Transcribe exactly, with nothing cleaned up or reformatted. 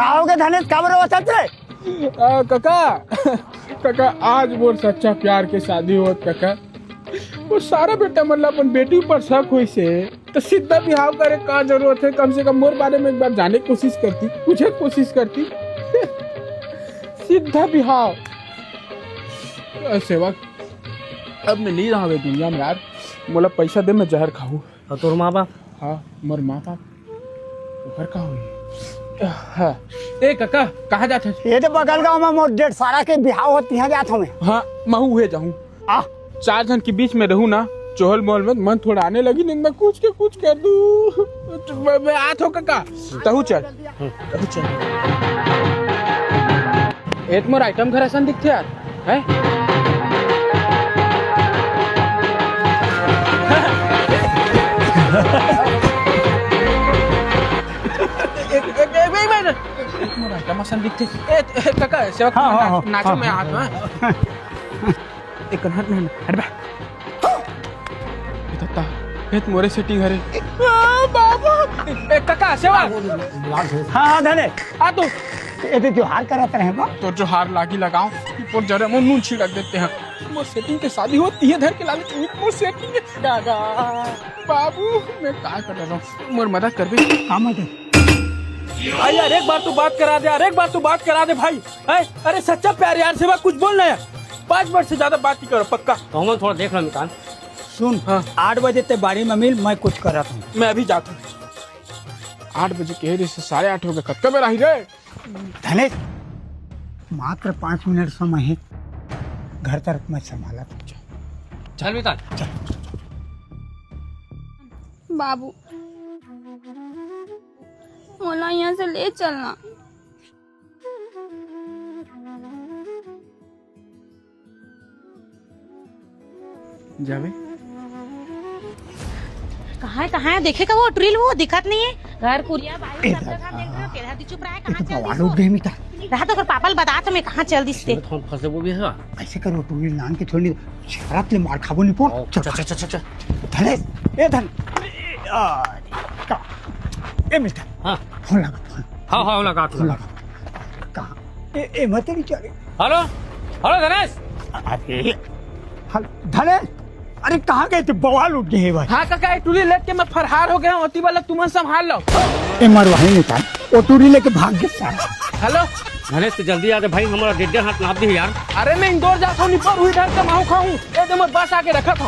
का होगे धनेश, काबर रोवत हस रे? आ, कका, कका, आज मोर सच्चा प्यार के शादी होत, कका। वो सारा बेटा मन ला अपन बेटी ऊपर शक होइस हे, त सीधा बिहाव करे का जरूरत हे? कम से कम मोर बारे में एक बार जाने के कोशिश करती, पूछे के कोशिश करती। सीधा बिहाव। अ, सेवक, अब मैं नहीं रहा दुनिया में यार, मोला पैसा दे, मैं जहर खाहूँ। अउ तोर माँ बाप? हाँ, मोर माँ बाप। ओकर का होही? हाँ। ए कका, कहाँ जात हस? ये तो बगल गाँव में मोर जेठ सारा के बिहाव होत, तिहाँ जात हँव मैं। हाँ, महू उहे जाहूँ। आ। चार झन के बीच में रहूँ ना, चोहल मोहल में मन थोड़ा आने लगी, नहीं मैं कुछ के कुछ कर दूँ। मैं, मैं आत हँव कका, तहूँ चल। तहूँ चल। ए तो मोर आइटम घर असन दिखथे यार, हैं? एक, एक, एक, एक minute। मोर आइटम असन दिखथे। ए, ए, कका, सेवक हाँ, हाँ, ना-, हाँ, नाचो हाँ, में हाँ। आत हँव। ए, कनहट नहीं, हट बे। ए, तत्ता, ए तो मोरे setting हरे। आ, बाबू। ए, कका, सेवक। हाँ, हाँ, धने। आ तू। ए, तो जोहार करत रहे बा। तो जोहार लागी लगाओ, ऊपर जरे में नून छिड़क देते हैं। मोर setting के शादी होत, ये धर के लाले, मोर setting के। दादा, बाबू, मैं का कर रहा हूँ? मोर मदद करबे? का मदद? अरे यार, एक बार तो बात करा दे यार, एक बार तो बात करा दे भाई। हैं? अरे सच्चा प्यार यार, सेवक कुछ बोल ना यार। पाँच मिनट से ज्यादा बात नहीं करो, पक्का। तो हम थोड़ा देख लो निकाल। सुन, हाँ। आठ बजे ते बाड़ी में मिल, मैं कुछ करत हँव। मैं अभी जात हँव। आठ बजे कहे रहे, साढ़े आठ हो गए, कतका बेरा ही रे? धनेश, मात्र पाँच मिनट समय हे, घर तरफ मैं संभालत हँव। चल मितान। चल। बाबू, मोला यहाँ से ले चलना। जाबे। कहाँ हे, कहाँ हे? देखे का वो टुरी ल, वो दिखत नहीं हे। घर कुरिया बारी ए सब दादा, जगह देख रहे हो, केधा दी चुप रहा है, ये कहाँ तो चल बवाल दिस हो वो? गए मितान। रहा तो ओकर पापा ल बता तो मैं कहाँ चल दिस ते। इसमें तो हम फंसे वो भी है। ऐसे करो, टुरी ल लान के छोड़ नहीं, शराब ले मार खाबो नहीं पो। ओ, चल, चल, चल, चल, चल। धनेश, ए धन, ए, आ, का, ए मितान। हाँ। फोन लगा, फोन। हाँ, हाँ, लगा, फोन लगा। लगा। कहाँ? ए, ए, मत नहीं चले। हेलो, हेलो धनेश। अरे, हल-, धनेश, अरे कहाँ गए थे? बवाल उठ गए हे भाई। हाँ कका, ए टुरी लेके मैं फरार हो गया हूँ, ओती वाला तुमन संभाल लो। ए मरवाही नहीं था, वो टुरी लेके भाग गया साला। हेलो। धनेश, तो जल्दी आ जा भाई, हमारा डेढ़ हाथ नाप दी यार। अरे मैं इंदौर जाता हूँ, निपर हुई डर कमाऊ खाऊं। ए दे, मैं बस आके रखा था।